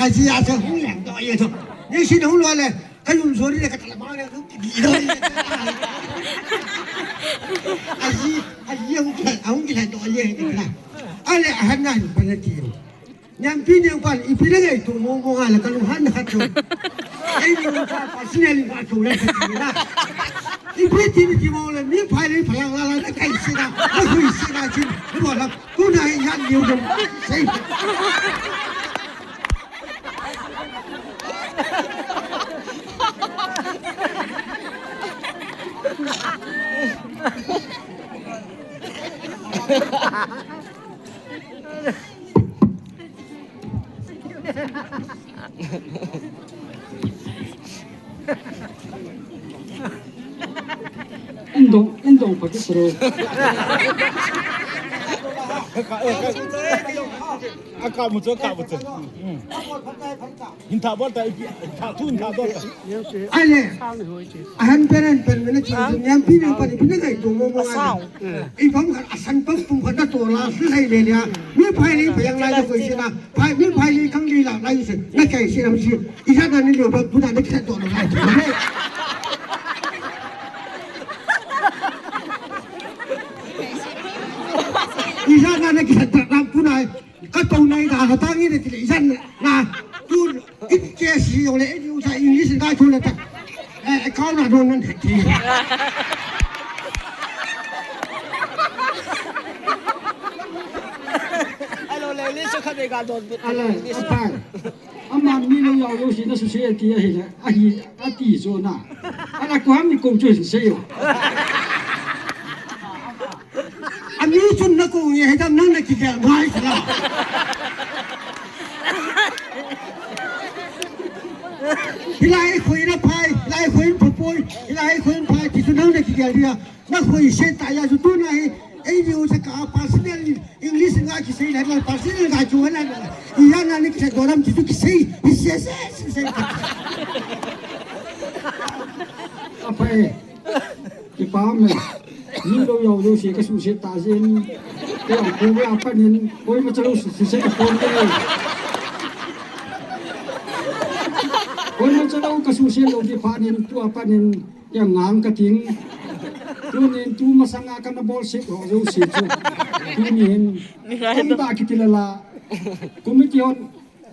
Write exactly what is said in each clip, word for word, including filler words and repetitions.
Aji a sa hung leng to ye to. Ni si hung lo le. Ka yum zori le ka tala bang le. Ki di lo le. Aji, aji hung ki, hung ki le to ye. Ale ahan na ni pa le ti. Nyampi neng pan, ipi le ngaito mo mo nga le ka lunghan na khat chu. Ei ni ka personal ka chu le ka chu na. Ipi ti ni ti mo le, mi phai le phai ang la la na kai si na, na hui si na chin, ni bo la, ku na hi yan liu dong, sei. Indong, indong pati sro. Aka mucho, aka mucho. Hin tha bol ta, ipi, tha, thu hin tha bol ta. Ale, ahan pen, ahan pen, mena chi, nyampi neng pan, ipi na ngaito mo mo nga. Ipam khat, asan pam pum khat na to la, si hai le le a. Mi phai ni phai ang lai na koi si na, phai, mi phai ni kang li la lai si, na kai si na si. Ijat na ni leo ba, bu na ni khat to na lai. Ijat na ni khat to na bu na. Ka to nai da ha ta ngi de ti le jan na. Tu in case hi yong le, eh, u sa English ka chu le ta. Eh, account na don nan he ti. Hello, le, le, so ka de ka don. Ale, apai. Ama mi lo yau lo si na su se ti a hi le. A hi, a ti so na. Ala ko ham ni ko chu se yo. Ani chun na ko nge he dam nang na kigel ngai sala. Hilai khoi na phai, hilai khoi na phapoi, hilai khoi na phai, ti chu nang na kigel dia. Na khoi se ta ya chu tu na hi, ei ni u sa ka personal English nga kisei la, la personal nga chu la. Iya na ni kisei doram ti chu kisei, kisei, kisei, kisei. Apai. Kipah e. Ni lo yau lo si ka su se ta jin. Ko ang ko ya pa nin. Koi ma chalo su se ka pon de. Koi ma chalo ka su se lo di pa nin, tu a pa nin. Ya ngang ka ting. Tu nin tu masanga ka na bol se lo lo si chu. Tu nin. Ni ka he to. Ba ki ti la la. Committee hon.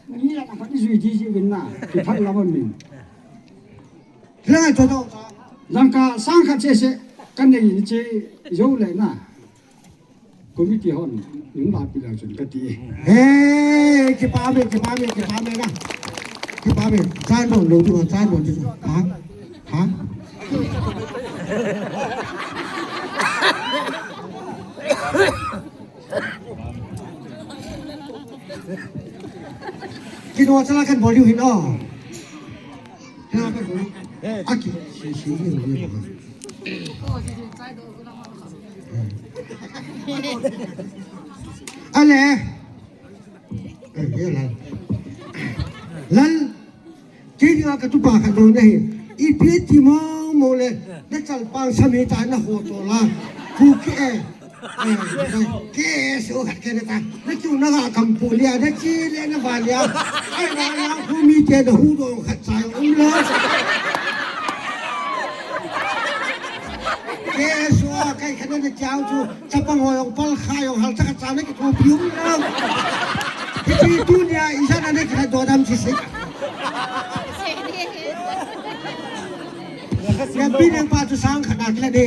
Ni la ka pa ni zui di ji win na. Ki phat la ba min. Langa cho cho. Langka sang khat che se, kan nei ni che, yo le na. Committee hon, ning ba pi la chun ka ti. Hey, kipah e, kipah e, kipah e na. Kipah e, chan don lo tu, chan don tu. Ha? Ha? Kino chala kan bol u hin o. Kino kan bol u. Aki, si, si, si, si. Ale. Eh, ye lal. Lal. Kei dinga ka tupa khat dong na hi. Ipi ti mo mo le, na chalpang sami ta na ho to la. Ku ke, eh, eh, ke so khat ke na ta. Na chu na ga kam pu lia, na chi le na ba lia. Ai na na ku mi te na hu dong khat chai um lo. Ke so kai khat na chau chu. Chapang ho jong pal kha jong hal cha khat cha na kithopi um lou. Hiche tunia ijat a na kila dodam sisi. Yapi neng pa chu sang khat na kila de.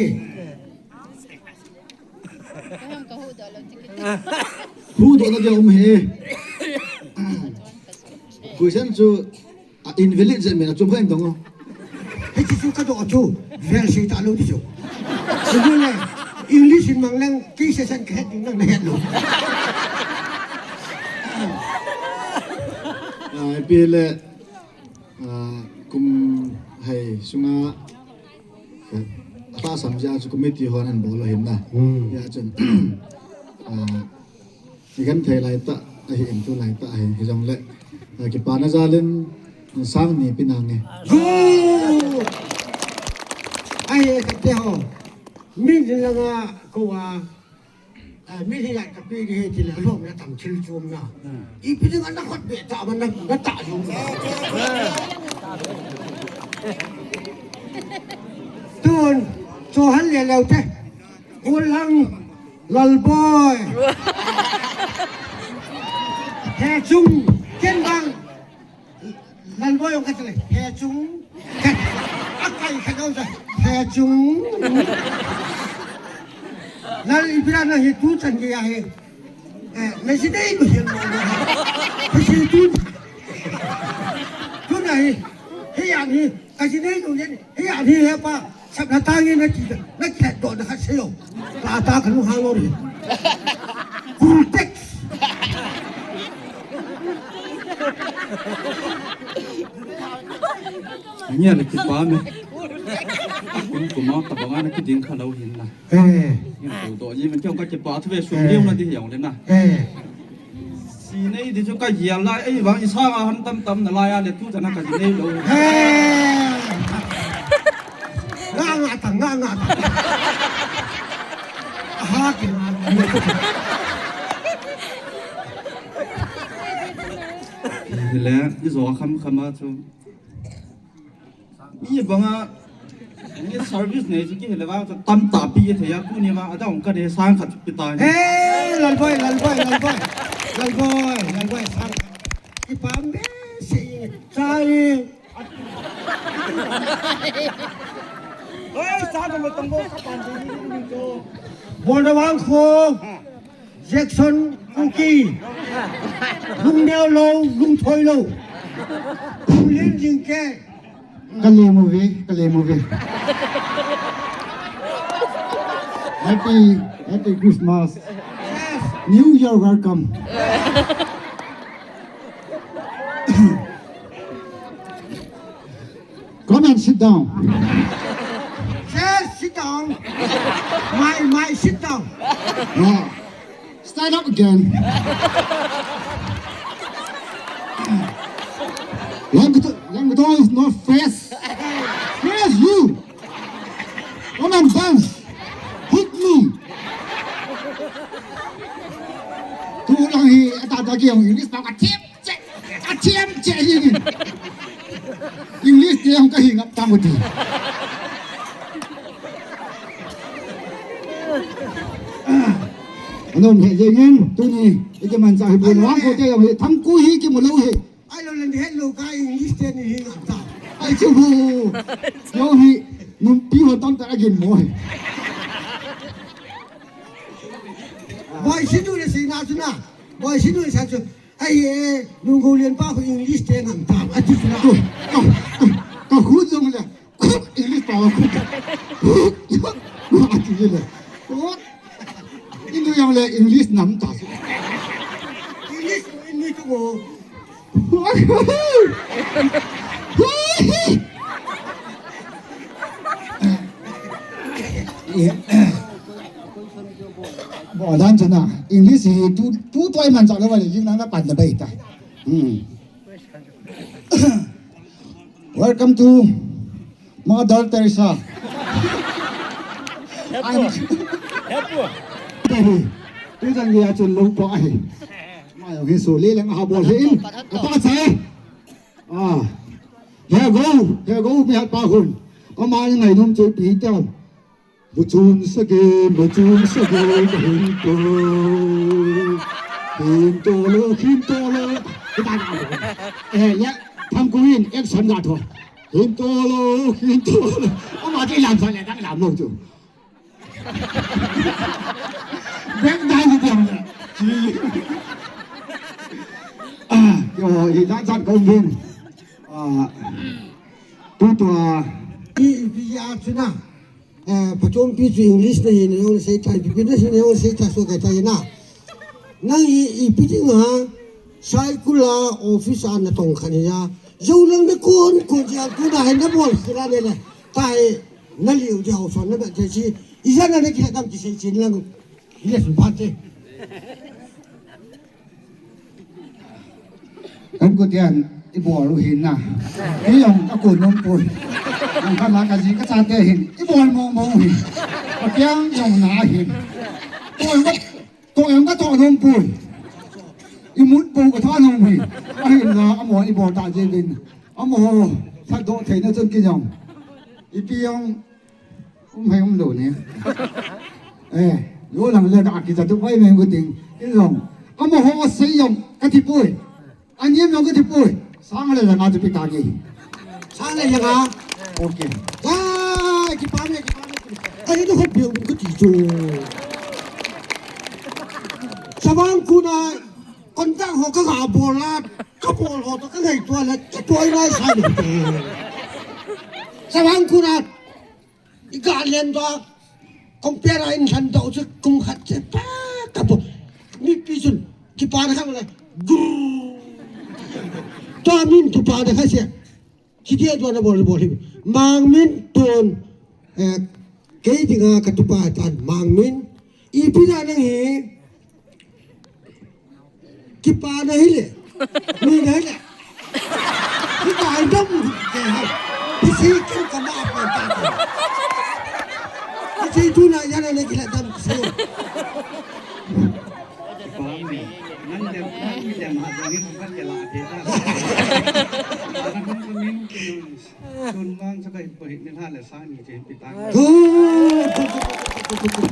Hudoh na dia um he. Question chu A invalid jeh min a chum kha in dong o. Hiche chu ka doh chu, vel sei ta lou ti chu. Sugul le, English in mang leng, kei session ka het ding nang na het lou. Ah, ipi le, ah, kum hai sunga, ah, tahsan jeh chu committee hon ahin bol u ahin na. Hmm. Hijeh chun, ah, I genthei lai tah, ahi in tu lai tah, ahi, hijongle, eh, kipana jal in, sang ni pe nange. Good! Ahi, kate ho. Min langa kou a, Ah, mi hi ya ka pi di he ti le lom na tam thil chom na. Hmm. Ipi ding a na khut be ta ma na, na ta jong. Tun, cho han le leu te. Golang, Lalboi. He chung, ken bang. Lalboi ong kati le, he chung. Akai kha kau sa, he chung. Lal ipi ra na hi tu chan ke ya he. Eh, me si dei lu hian lo. He si tu. Tu na hi. He ya ni. Ka si dei lu hian. He ya ni he pa. Sap na ta nge na ki, na ki do na ka se yo. Ka ta ka nu ha lo ri. Kul tek. Nia le kipa me. Kum kuma ta banga na kiding kha lo hin na. Eh. Nia tu do ji man kyong ka kipa thu ve su liu na di yong le na. Eh. Si nei di chu ka yel lai, ei vang i sanga han tam tam na lai a le tu chana ka ji nei lo. He! Nga nga ta, nga nga ta. Aha, ki. Le, i zo kham kham a chu. Mi banga, mi service nei chu kihile vang chu tam ta pi thei a, tuni vang a dang ka ne sang khat chu pi ta. Hey, Lalboi, Lalboi, Lalboi. Lalboi, Lalboi, sang khat. Kipah behseh, chai. Hey, sa dong tong bo, sa pan dong ni ni to. Bol da vang kho. Jackson Kuki. Lungneo lou, lungthoi lou. Lunglen jing ke. Kale movie, Kale movie. Happy, happy Christmas. Yes. New Year welcome. Come and sit down. Sir, sit down. My, my, sit down. No. Stand up again. Langdor, Langdor is not fresh. Fresh you. Come and dance. Hit me. Tu lang hi, ata ta ki English pa ka tip. Che, a thiam che hi. English te hung ka hi ngap tam u ti. Anom he jengin, tuni, i kimanchah hi bun wang ko te jong hi, Thangkui hi kimu lou hi. Ai lo len het lo ka English te ni hi ngap tam. Ai chu hu. Yo hi, numpi ho tam ta agin mo hi. Boi si du le si na chu na. Boi si du le sa chu. Ai, eh, Lunggou Lian pa khu English te ngam tam, ati chu na. Ka, ka, ka khu jong le, khu English pa khu. Khu, khu, ati le. Khu. Indu jong le English nam ta. English, English tu mo. Bo dan chana, English hi tu, tu toi man cha lo va le, jing nang na pan na bai ta. Hmm. Welcome to Mother Teresa. Help. Help. Teri, tu jang ya chun lo po ahi. Ma yo hi so le lang ha bol hin. Apa cha? Ah. He go, he go mi hat pa hun. Ama ngai nom che pi ta. Muchun sage, muchun sage, hinto. Hinto lo, hinto lo. Kita na. Eh, ya, Thangkui in, action ga tho. Hinto lo, hinto lo. Ama ti lam sa le, dang lam lo chu. Bek dai ni tiang le. Ah, yo, i dan chan kong bin. Ah, tu tu a. I, i, pi ya chu na. Eh, phachompi chu English na hi na jong sei thei, Pipin na hi na jong sei thei, so kai thei na. Nang i, ipi dinga, Saikul a office a na tong khan hi a. Jou lang na kon, kon jia tu na hi na bol sila ne le. Tai, na liu jia ho son na ba te si. Ija na ne ki dam ki sei chin lang. Ile sun phat te. Kan ko tian i bol u hin na. I jong ka ko nom poi. Jong ka la ka ji ka cha te hin. I bol mo mo hin. Ka tiang jong na hin. Bol mo. Jong ka toh nom poi. I mut bou ka tha nom hi. Ahinla amaho i bol ta jeh in. Amaho thatdoh theina chun kei jong. Ipi jong um hai um lou ne. Eh, lo lang le ka kija tu pai mai ngu ting. Kei jong. Amaho sei jong ka ti poi. Anem jong ka ti poi. Sang le janga chu pi ta nge. Sang le janga. Okay. Ai, kipa me, kipa me. Ai, tu khop biang ka ti chu. Savang kuna, kon tang ho ka ga bol a, ka bol ho to ka ngai tua le, ka tua ngai sa ni. Savang kuna, i ga len tua, compare a in san to chu kum khat che pa, ka bol. Mipi chun, kipa na khang le, gu. Tua min tu pa na kha se. Kidia tua na bol, bol hi. Mangmin tun, eh, kei dinga ka tupa tan Mangmin. Ipi da nang hi. Kipa na hi le. Ni na hi le. Kipa ai dam ke ha. Kisi kin ka ma pa ta. Kisi tu na ya na le kila dam kisi. Kipa ni. Nang dem, nang dem ha, nang dem ha, nang dem ha. Nang dem ha. Tun vang sa kai po hi ni la le sa ni che pi ta. Good, good, good.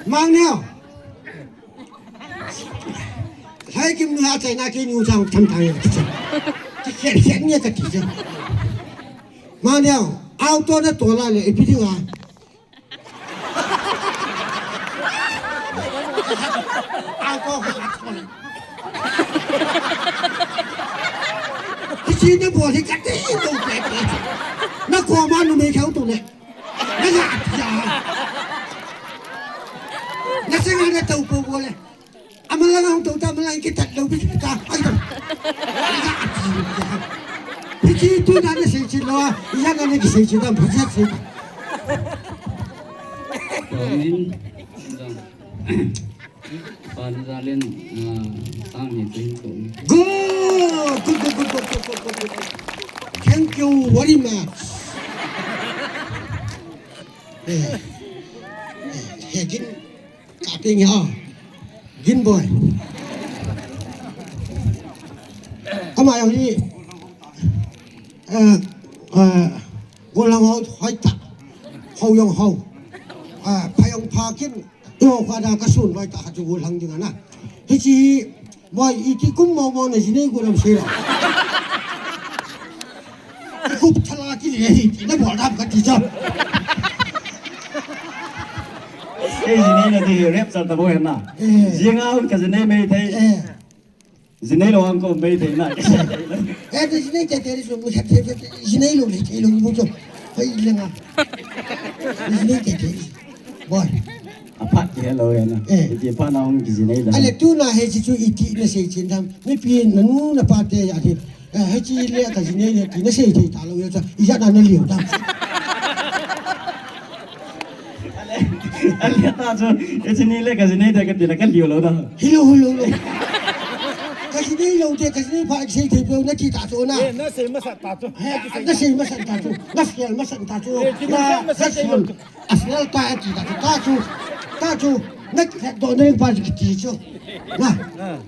Mang neo. Hai kim nu ha chai na ke nu chang tham thang ya. Ti khen khen ni ka ti. Mang neo. Auto na to la le ipi dinga. Hichi na bol hi kati tou pe pe. Na koma numei khau tou ne. Na ya ya. Na senga na tou po bol le. Amalang ang tou ta amalang kitat lou bi ta. Ai ta. Na ya ya. Hichi tu na na sei chi lo. Ya na na ki sei chi ta. Hichi sei. Amen. Pan Zalen, ah, sang ni chen ko. Good, good, good. Thank you very much. Eh, eh, he gin kaping ya. Gin boy. Ama yang ni, eh, eh, golang ho hoi ta. Ho yang ho. Eh, pha yang pha kin. Yo, ka da ka sun vai ta ka chu lang ding ana. Hichi, moi iti kum mo mo na jinei ko lam sei la. Kup thala ki le hi, na bol dam ka ti cha. Ei jinei na ti rep sa ta bo na. Eh. Jinga un ka jinei mei thei. Eh. Jinei lo ang ko mei thei na. Eh, te jinei te te ri su, mi khat te te, jinei lo le, te lo mu cho. Hoi le nga. Jinei te te. Boy. Aphat ke lo ya na. Eh. Iti pha na ong ki jinei da. Ale tu na he ji chu iti na sei chin dam. Mipi na nu na pa te ya ti. Eh, he ji le ka jinei le ti na sei thei ta lo ya cha. I ya na na liu dam. Ale, ale ta chu, e chi ni le ka jinei te ka ti le ka liu lo da. Hi lo, hi lo, lo. Ka jinei lo te, ka jinei pha sei thei peo na ti ta chu na. Eh, na sei masa ta chu. He, na sei masa ta chu. Na fiel masa ta chu. Eh, ki na sei masa ta chu. A fiel ta ti ta chu. Ta chu. Ta chu. Na ki do ne pa ki ti chu. Na. Ah.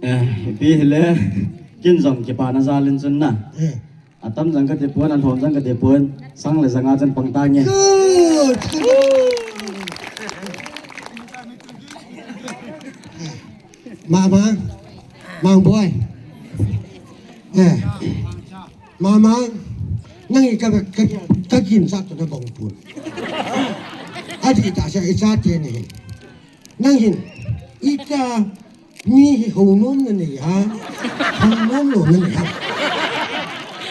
Eh, ipi hile, kin jong kipa na jal in chun na. Eh. Atam jang ka ti pon, alhom jang ka ti pon, sang le janga chan pang ta nge. Good. Mama, Mang boy. Eh. Mama, nang i ka, ka, ka kin sa to na bang pun. Adi ta sa i sa te ne. Nang hin, ita mi hi ho nom na nei ha, ho nom lo na nei ha.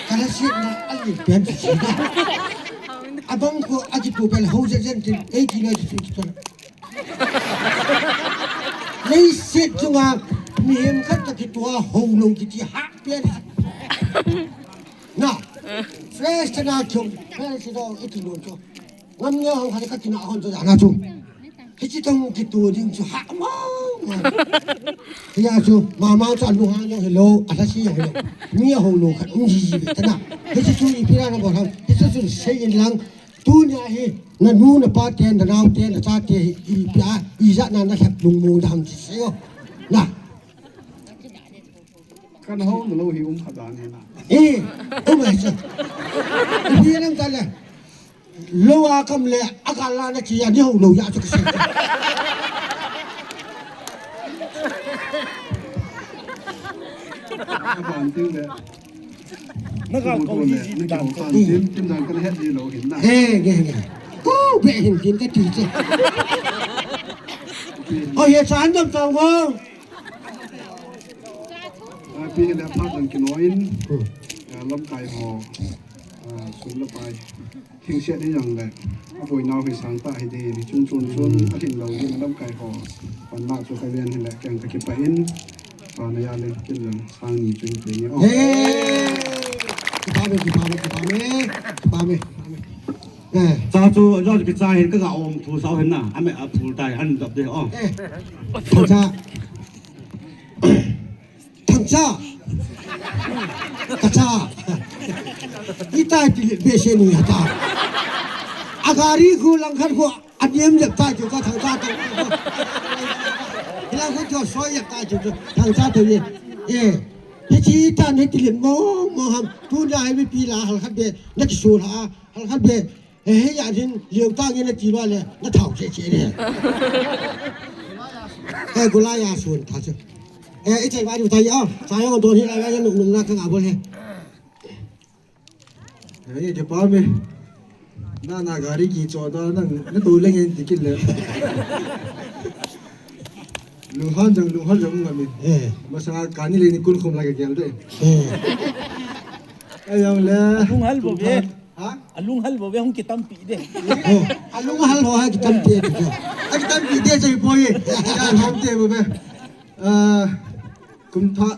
Kala siet na a li pen si si da. Abang ko a ki to pel ho jen jen tin, ei ki na ti ti to. Nei siet chunga, mi hem khat ta ki to ho lo ki ti ha pen. Na, fresh ta na kyong, fresh ta i ti lo to. Ngam nge hong khat ka tina hon chu jana chu. Hichi tong kitu ding chu ha ma. Hiya chu mama chu alu ha yo hello, ala si yo hello. Mi ho lo khat um ji ji ta na. Hichi chu ipi na na bol ham. Hichi chu sei in lang. Tunia hi, nanu, napa te, nanao te, nacha te hi, ipi a, ijat na nalhep lungmong dam ti sei o. Na. Kan hou nalou hi um kha dan hi na. Eh, um ai chu. Ipi nang ta le. Lou a kam le, a kal la na ki a ni hou lou ya chu ka sei. A ban ting le. Na ka ko ji ji dan ko. Tin, tin dan kan het ji lou hin na. He, he, he. Ko be hin tin ka ti che. O ye chan dam tang ko. A pi le pha dan ki no in. Hmm. A lamkai ho. A sum le pai. Thingsiat ni jong le. A boinau hi sang ta hi de ni chung chun chun a hin lou ni lamkai ho. Pan la chu ka ven hi le keng ka kipah in. Pa na ya le kin jong sang ni chun pe ni. Oh. Hey! Kipah me, kipah me, kipah me. Kipah me. Eh. Cha chu, jo ki cha hin ka ga om thu sao hin na. A me a phul tai an dap de oh. Eh. Cha. Thangcha. Kacha. Itai ti le be se ni ata. A gari khu lang khat khu a niam le tai chu ka thangcha to. Ila khu jo soi le tai chu thangcha to ye. Eh. Hichi ta ne ti le mo mo ham. Tunia hi mi pi la hal khat be. Na ki su la hal khat be. Eh, he ya jin, liu ta nge na ti lua le, na thau che che le. Eh, gula ya sun tha che. Eh, i chai ba ju tai a, chai a don hi la ya nu nu na ka nga bol he. Eh, ye pa me. Na na gari ki cho da na, na tu le nge ti ki le. Lunghan jong, lunghan jong ngam e. Eh. Masa kani le ni kun khum la ka gel de. Eh. Eh, jong le. Lung hal bo be. Ha? A lung hal bo ve hung kitampi de. Oh, a lung hal ho ha kitampi de. A kitampi de chai poi. Ya hom te bo ve. Ah, kum tha.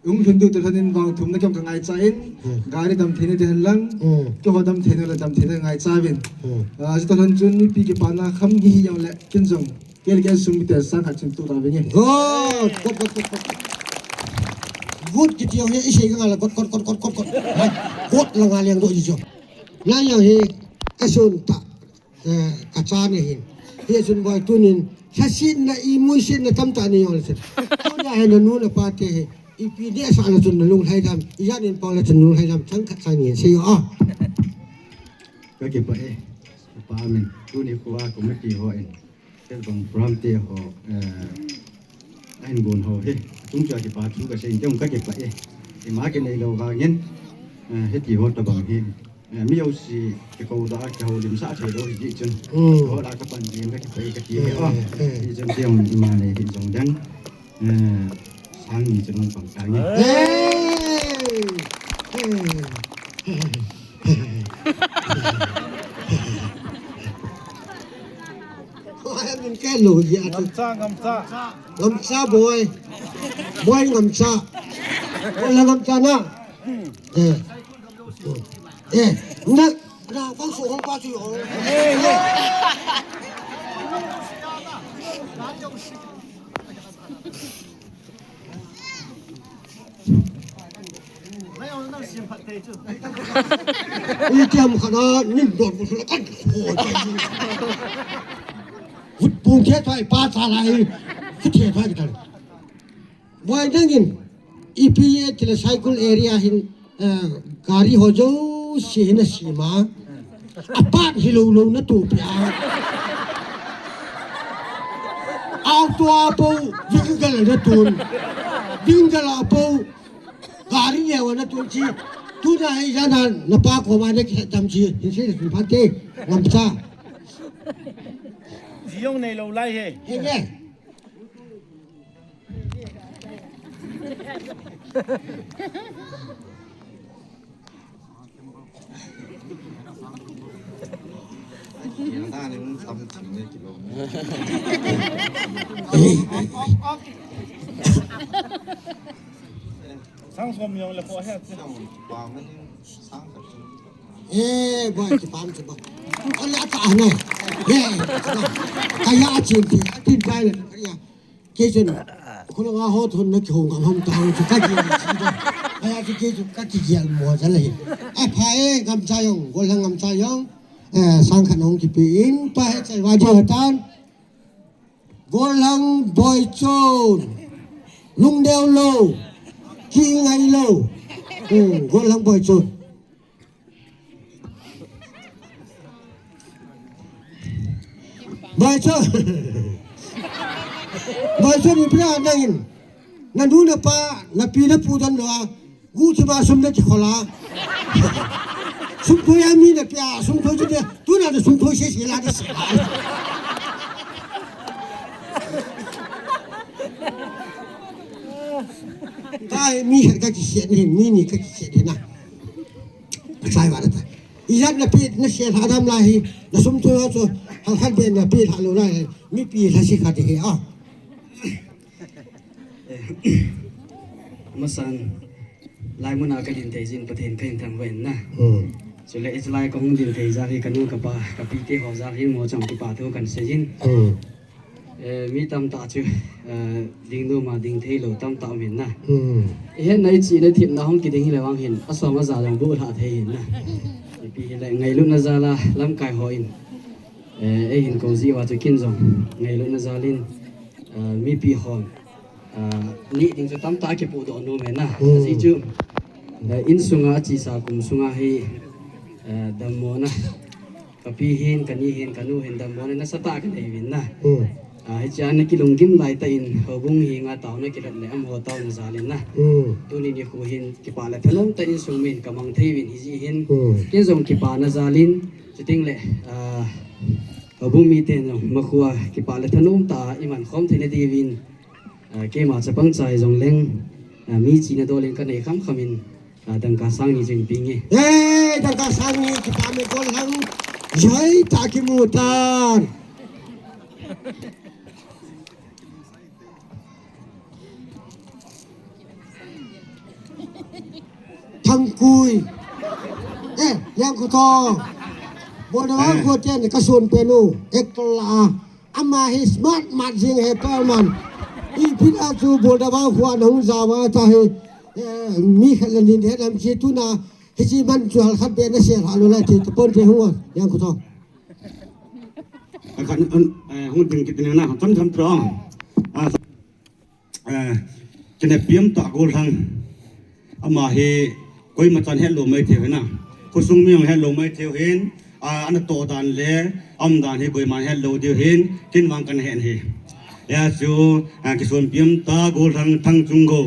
Hung thun du te thanin vang thum na kem ka ngaicha in. Hmm. Gari dam thei na de hen lang. Hmm. Ke ho dam thei na le dam thei na ngaicha vin. Hmm. Ah, jita than chun mi pi ke pa na kham gi hi jong le kin jong. Kel kel sum te sang khat chim tu ta vinge. Good, good, good, good, good. Good kiti jong hi, i sei ka nga la, good, good, good. Hai, good la nga liang do ji jo. Na jong hi, ka sun ta, eh, ka cha ni hin. Hi sun boi tunin, sa sin na i mui sin na tam ta ni jong le sin. Tunia hi na nu na pa te hi, i pi de sa la chun na lung hai dam, i ya nin pa la chun lung hai dam, chang khat chang ni sei jo a. Ka kipah e, pa min, tuni khu a committee ho in. Kel bang program te ho, eh, ahin gon ho hi. Tung cha kipa thu ka sei, tung ka kipah e. Ima kinei lou vangin, eh, hiti ho tabang hi. Eh, mi jouse kikou da a kihoulim sah thei lou hi chun. Hmm. Ho la ka pan ding ka kipah e ka ti hi. Eh, oh, eh. Hi chun ti jong ima nei hin jong dang. Eh, sang ni chun pang ka nge. Eh. Eh. Oi, min ke lo ji a chu. Ngamcha, ngamcha. Ngamcha boi. Boi ngamcha. Boi la ngamcha na. Eh. Eh, na, na kong su hong pa chu yo. Ui, tiam khat a, nin dot bu su la kan. Vut pung the thoi pa cha lai. Vut the thoi kitan. Boi nangin, ipi e ti le Saikul area hin, eh, gari ho jouse hin a sima. Apat hilou lou na tu pia. Auto a pou, vehicle na tun. Vehicle a pou, gari neo na tun chi. Tunia hi jana na pa koma na kidam chi. Hin sei le sun pha te, ngamcha. Ji jong nei lou lai he. He nge. Sang som jong le ko he. Eh, boi, kipah, kipah. Ole ata ne. Eh, kaya chin ti, tin pai le, kaya. Kei chun, khulanga ho thon na kihou ngam ham ta ho chu ka kiel chi da. Aya chu kei chu ka kiel mo jal ahi. Apha e, ngamcha jong, gollhang ngamcha jong. Eh, sang khat hung kipe in, pa he chai va jo tan. Golhang Boichon. Lungdeu lou. Kingai lou. Hmm, Golhang Boichon. Boichon. Boichon, ipi na nangin. Na nu na pa, na pi na pu don lo a. Gu chi ma sum na chi khola. Sum thoi a mi na pia, sum thoi chi de. Tu na de sum thoi se se la de se la. Ka mi khat ka chi se ni, mi ni ka chi se ni na. Ka sai ba da ta. Ijat na pi na se la dam la hi. Na sum thoi chu. Hal khat be na pi la lo la hi. Mi pi la si khat hi a. Masan, lai muna ka din thei jin Pathen ka in thangvah in na. Hmm. Chule hiche lai ka hung din thei jal hi ka nu ka pa, ka pi te ho jal hi mo chang kipa thu kan sei jin. Hmm. Eh, mi tamtah chu, eh, ding nu ma ding thei lou tamtah um in na. Hmm. Ihet na ichi na thim na hung kiding hi le vang hin, asong aja jong bu lha thei hin na. Ipi hi le ngailutna jal a lamkai ho in. Eh, ei hin kou ji uva chu kin jong ngailutna jal in, eh, mipi hon, eh, ni ding chu tamtah kipoh doh nom e na. Hmm. Ajeh chu, eh, insunga achesa kum sunga hi, eh, dammo na. Ka pi hin, ka ni hin, ka nu hin dammo na nasatah ka nei uvin na. Hmm. Ah, hichea na kilunggim lai tah in, houbung henga taona kilhon le amaho taona jal in na. Hmm. Tuni nikho hin, kipa le thanom tah in insung min ka mang thei uvin hijeh hin. Hmm. Kin jong kipana jal in, Chuteng le, ah, houbung miten jong makhoa kipa le thanom tah a i mankhom theina diuvin, ah, keima chapang chai jong leng, ah, mi chihna dol in ka nei khamkham in, ah, dangka sang ni jong pe inge. Hey, dangka sang ni kipa me Golhang, jai ta kimu tan. Thangkui. Eh, Liangkhuto. Bolda Vangkhu ten ka son pen u. Ekla. Ama hi smart mat jing he pa man. Ipi na chu Bolda Vangkhu a na hung ja va ta hi. Eh, mi khat le ni he lam chi tu na. Hichi man chu hal khat be na se hal lo la chi tu pon te hung. Liangkhuto. Akhan, eh, hung ding kit ni na. Cham cham tro. Ah, Eh, kine piam ta Golhang. Ama hi koima chan het lou mai thei u hin a. Khosung mi jong het lou mai thei u hin. A, ana toh dan le, aum dan hi koiman het lou diu hin, kin vang kan het hi. Hijeh chun, a, kison piam ta Golhang Thangchunggou.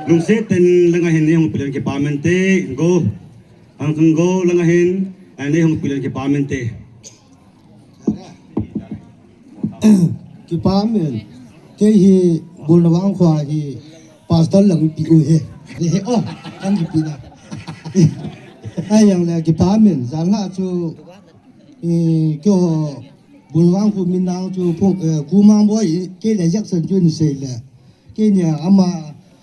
Lungset tah in langa hin nei hung pi le kipa mente, Go. Thangchunggou langa hin, a, nei hung pi le kipa mente. Kipa men. Kei hi Bolda Vangkhu a hi pastor lang pi u he. He, oh, kan kipi na. Ai yang le kipa men. Jang ha chu, eh, kyo Bolda Vangkhu min nang chu pu, eh, Kumang Boy, kei le Jackson chu ni sei le. Keini a ama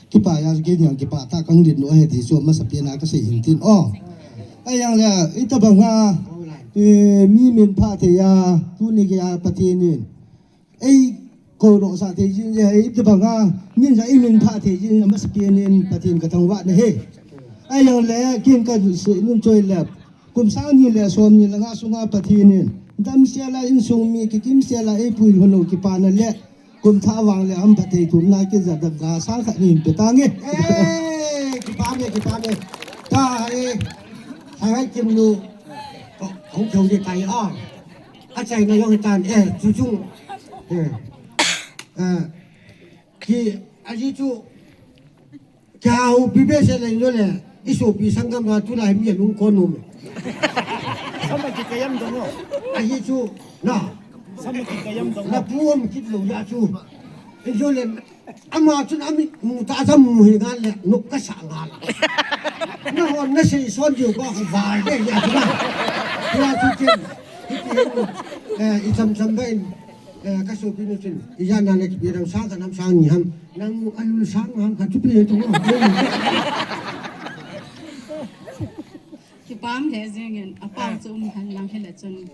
kipa a, keini a kipa tah kang din u ahi ti chu amasapen a kasei hin tin. Oh. Ahi jongle, itobang a, eh, mi minphah thei a, tuni geiya Pathen in eikou dohsah thei jin, eh, itobang a, min jong iminphah thei jin, amasapen in Pathen kathangvah nahi. Ahi jongle, ken kasei nom chu ahile, kum sang ni le som ni le nga sunga Pathen in damsel a insung mi kikimsel a eipui lhon u kipana le kum thah vang le amphatthei thumna kijat dangka sang khat ni hin pe tange. Eh, kipa me, kipa me. Tua hi, hai hai kim nu. Oh, hung thong di tai a. Achaina jong hitan, eh, chu chung. Eh. Eh. Ki, aji chu. Kihoupi behseh leng jole, isopi sanggam a tulai mi alungkon nom e. Sama kikayam dong o. Ahi chu, na. Sama kikayam dong o. Napu um kit lou jeh chu. Jole, ama chun amit mu ta jam mu hi ngal le, nok kasa ngal a. Nahon nasei son diu ba, vai de jeh chu na. Jeh chu ken, hiti hin, eh, icham cham ba in, eh, kasopi nu chun, ijat na le kipe dam sang khat ham sang ni ham. Nang alul sang ham khat chu pe to. Kipah le jingin, apao chu um hen lang hile chun.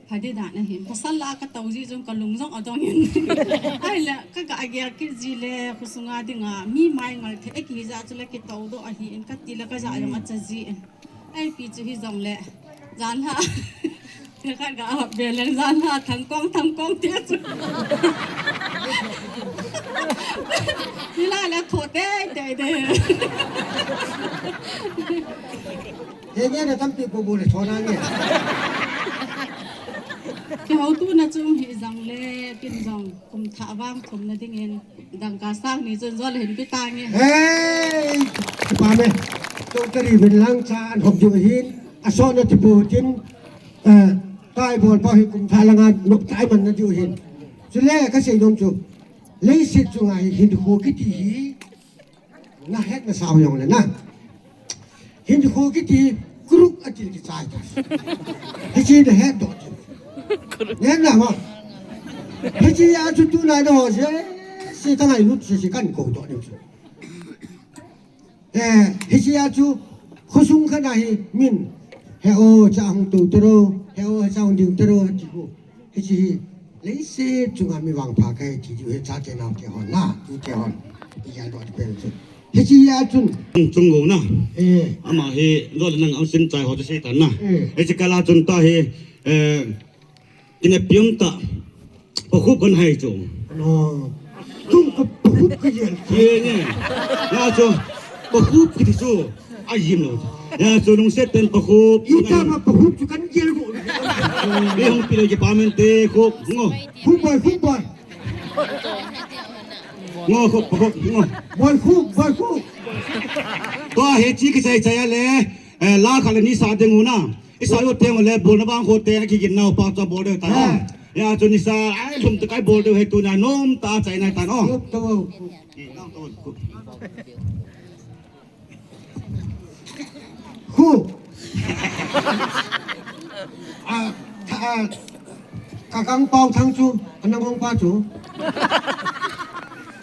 Phadi dan ahin. Pasal la katou ji jong kalung jong adong in. Ahile, ka, ka agel kit ji le, khosunga dinga, mi mai ngal thei, eh, kija chu le kitou doh ahin, kati le kaja jong acha ji in. Ipi chu hijongle. Jan ha. Khat ga hop be leng jan ha thang kong thang kong te chu. Ni la le tho te te te. He nge na tampi pu bu le tho na nge. Kihoutuna chung hi jang le kin jong kum thah vang thum na dingin. Dangka sang ni chun jol hin pi tange. Hey, pa me. Tong tari bin lang cha an hop ju hin. Aso na ti pu tin. Eh, kai bol pa hi kum tha langa nok tai man na ju hin. Chule ka sei nom chu. Leiset chunga hi hinkho kiti hi. Na het na sao jong le na. Hinkho kiti kuruk a til kichai ta. Hichi na het doh chu. Ngen na ma. Hichi a chu tu na doh je. Si ta ngai lut si si kan ko doh ni chu. Eh, hichi a chu khosung khat na hi min. He o cha hung tu tero, he o cha hung ding tero ti ko. Hichi hi, leiset chunga mi vangpha kahi ti diu hi chate naote hon na, tute hon. Ijat doh ti pen chu. Hichi a chun. Chung go na. Eh. Ama hi, jol nang ang sim chai ho te sei tan na. Eh. Hichi kala chun ta hi, eh, ina pium ta. Pakhup kan hai chu. No. Tung ka pakhup ka yel. Ye ne. Ya chu. Pakhup kiti chu. Ai him lo. Ya chu lungset ten pakhup. Ita ma pakhup chu kan yel ro. Ye hung pi lo ki pa men te khup. Ngo. Khup bai, khup bai. Ngo khup, pakhup, ngo. Bai khup, bai khup. Tua he chi ki chai chai le. Eh, la kha le ni sa ding u na. Isa yo teng le bol na bang ko te ki gin nau pa cha bol de ta. Ah. Ya chu ni sa ai lum te kai bol de he tu na nom ta chai na ta no. Khup to. Khu. A, tha, a, ka kang pau thang chu, anang hong pa chu.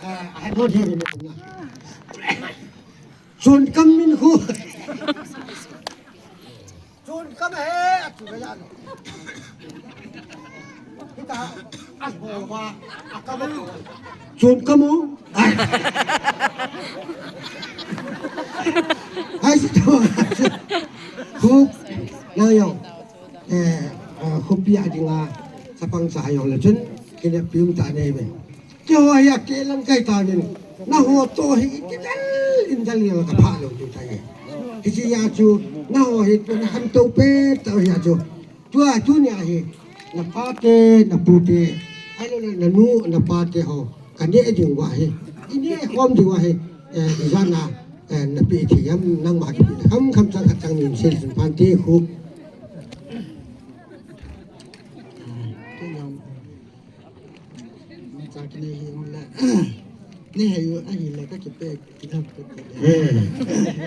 A, hai bo de ni na. Chun kam min khu. Chun kam he, a chu ga ya lo. Kita, a bo wa, a ka bo. Chun kam u. Ai. Ai si to. Khu, na yo. Eh, eh, khu pi a dinga, sa pang sa yo le chun, kine pium ta ne me. Keiho hi a ke lang kai ta nin. Naho to hi i ti lel in dal lel ka pha lo ti ta ye. Hichi a chu naho hi tu na han to pe ta hi a chu. Tua tunia hi na pa te na pu te. Ai lo na nu na pa te ho. Ka ne ding wa hi. I ne khom ding wa hi. Eh, i jan a, eh, na pi thi yam nang ma ki pi kham kham chang khat chang nin sil sun pan te khu. Cha kinei hi hung le. Ni hei u, a hi le ka kipe, ki thap ka kipe. Eh.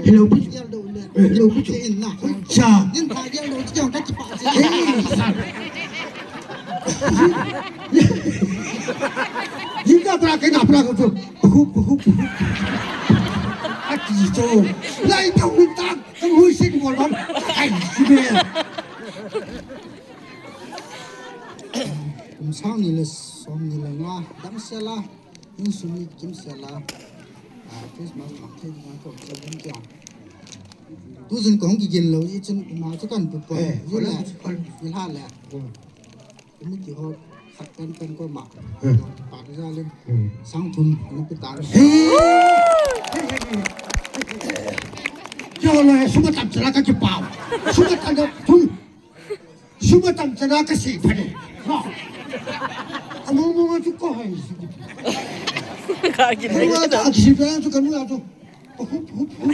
Hello, pi. Yal do le. Hello, pi. Chin na. Cha. Nin ta yal do, cha ka kipa. Eh, sa. Yin ka pra ke na pra ko chu. Pu, pu, pu, pu. A ti chu. Lai tau min ta, ka hui sin ko lon. Ai, si be. Kum sang ni le som ni le nga, dam sela, insung ni kim sela, ah, Christmas ma thei ma ko sa bun kya. Tu jin kong ki gin lo, i chun ma chu kan pu po, eh, i le, i ha le. Hmm. Kum ki ho, khat kan kan ko ma. Hmm. Pa ka ja le. Hmm. Sang thum, ni pi ta. Hey! Yo lo, suma tam sela ka ki pau. Suma tam thum. Suma tam chana ka si phani. Ha. Amu mu chu ko hai si. Ka ki mu ta si phani chu ka mu ya chu. Hup, hup, hup.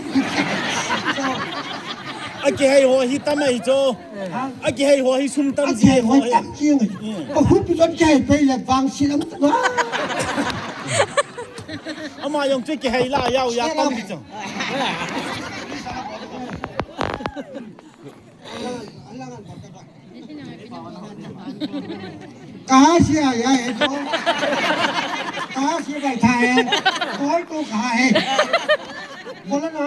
A kihei ho hi tam ahi chu. Ha? A kihei ho hi sum tam ji ho hi. A kihei ho tam ji ngai. Hmm. Hup chu kihei pe le vang si lam. Ama jong chu kihei la yau ya tam ji chu. कहाँ से आया है तो? कहाँ से बैठा है? और तो कहाँ है? बोलो ना।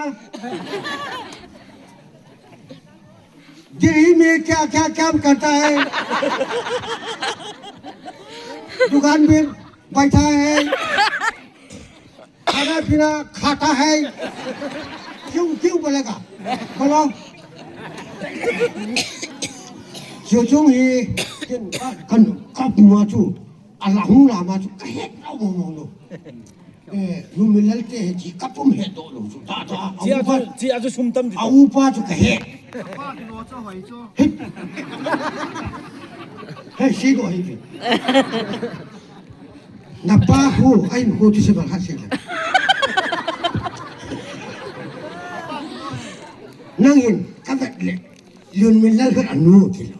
दिल्ली में क्या क्या काम करता है? दुकान में बैठा है। खाना पीना खाता है। क्यों, क्यों बोलेगा? बोलो। Chu chung hi, ken ka, kan, ka puma chu, ala hung lama chu, ka het lou mo mo lo. Eh, Lunminlal te hi chi ka pum het doh lou chu, ta, ta, a Chi a upa, chu, chi a chu sum tam ti a chu. Upa chu ka het. Hei, sei doh hi chu. Na pa khu, a in khu chu se bal khat sei le. Nang hin, ka vet le. Lunminlal khat anu ti lo.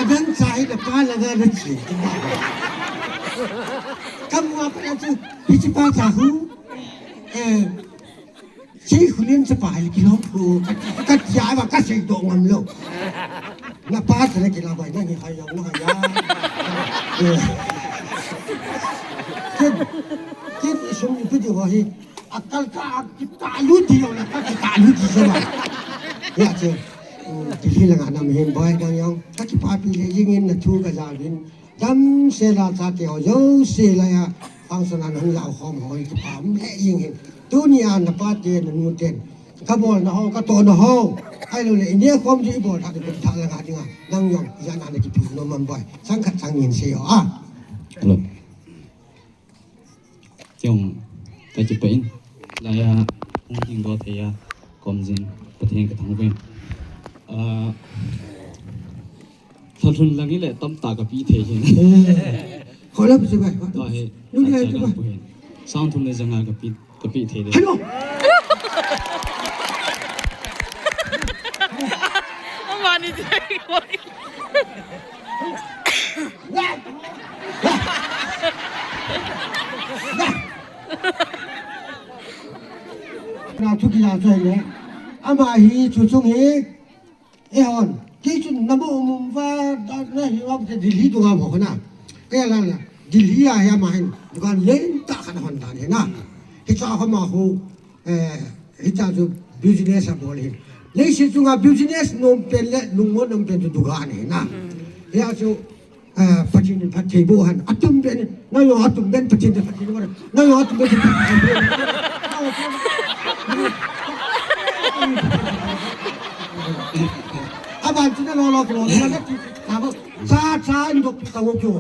Adang cha hi na pa la ga na chi ti ba. Ka mu a pa chu, hichi pa cha khu. Eh, chi khu lien cha pa hi ki lo khu. Ka, ka cha ba ka sei doh ngam lou. Na pa cha na ki la ba na ni hai yong na hai ya. Eh. Ken, ken isum ipi ti ho hi. Akal ka, a kita lu ti lo na, ka kita lu ti se ba. Ya che. Hmm, Delhi langa nam hin boi dang jong. Ka kipapi le jing in na thu ka ja vin. Damsel a chate ho jouse la ya. Function a hung la khom ho kipa um le jing hin. Tunia na pa te na nu ten. Ka bolna ho, ka tohna ho. Ahilou le, i neh khom diu i bol tha diu, kum thah langa dinga. Nang jong, ijat na na kipi nom am boi. Chang khat chang ni sei o a. Hello. Chong, ka kipah in. Laiya, hung hing doh thei a, kom jing, Pathen ka thangvah in. Ah, thalhun lang hi le tamtah ka pe thei hi. Eh, khola bu se bai, khola bu. Tua hi, nu ni ai tu bai. Sang thum le janga ka pe, ka pe thei le. Hello. Amani je koi. Na thu kila chu le. Ama hi chu chung hi. Eihon. Kei chu na mo mum va da na hi wa te Delhi tu ga mo na. Kei la la. Delhi a hi ama hin. Dukan len ta khan hon dan hi na. Hi cha ho ma ho. Eh, hitia chu business abol hin. Leiset chunga business nom pen le lungmon nom pen chu dukan ahi na. Hia chu, eh, Pathen in phatthei boh hen. Atum pen, nang jong atum pen Pathen in phatthei boh hen. Nang jong atum pen Pathen in phatthei boh hen. Aban chu na lo lo lo lo na ti ta bo. Cha cha in dok ta bo chu.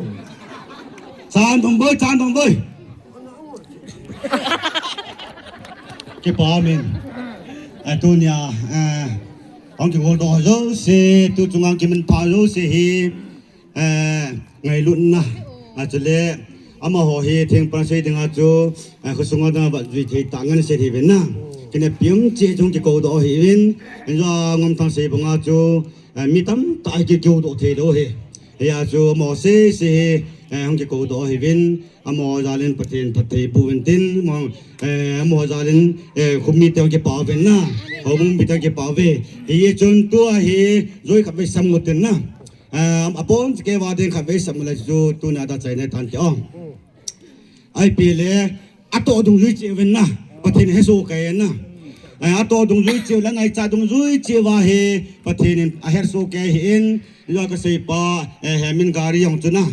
Cha in dong boi, cha in dong boi. Kipa min. Eh, tunia, eh, hung kigol doh jouse, tu chunga kiminpha jouse hi, eh, ngailutna. A chule, amaho hi thengpan sei dinga chu, eh, khosunga dinga vat jui thei tah ngen sei hi ven na. Kine pium che chung kikou doh hi ven. Injo ngom thang sei banga chu, eh, mi tamtah hi kikou doh thei lou hi. Hia chu amaho sei sei hi, eh, hung kikou doh hi ven. Amaho jal in Pathen phatthei boh in tin, amaho, eh, amaho jal in, eh, khomite hung kipah uvin na, houbung mite hung kipah uve. Hichun tua hi, joi khatvei sam u tin na. Eh, apon chike va ding khatvei sam u le chu, tuna ta chaina tan ti o. Ipi le, atoh dungjui cheh uvin na, Pathen hesoh kei na. Eh, atoh dungjui cheh u le, ngaicha dungjui cheh uva hi, Pathen in ahesoh kei ahin, joi kaseipa, eh, hemin gari jong chu na.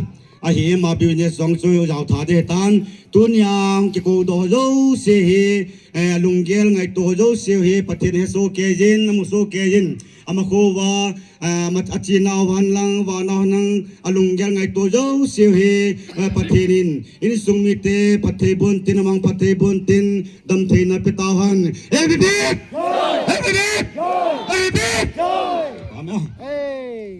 Ahi, ama business jong chu jao tha ding tan. Tunia hung kikou doh jouse hi, eh, lunggel ngaito jouse hi, Pathen hesoh kei jin, amusoh kei jin. Ama kho uva, eh, ama achinau van lang, vanau nang, alunggel ngaito jouse hi, eh, Pathen in, insung mite, phatthei boh in tin, amang phatthei boh in tin, damtheina pe tauhen. Hey, bibit!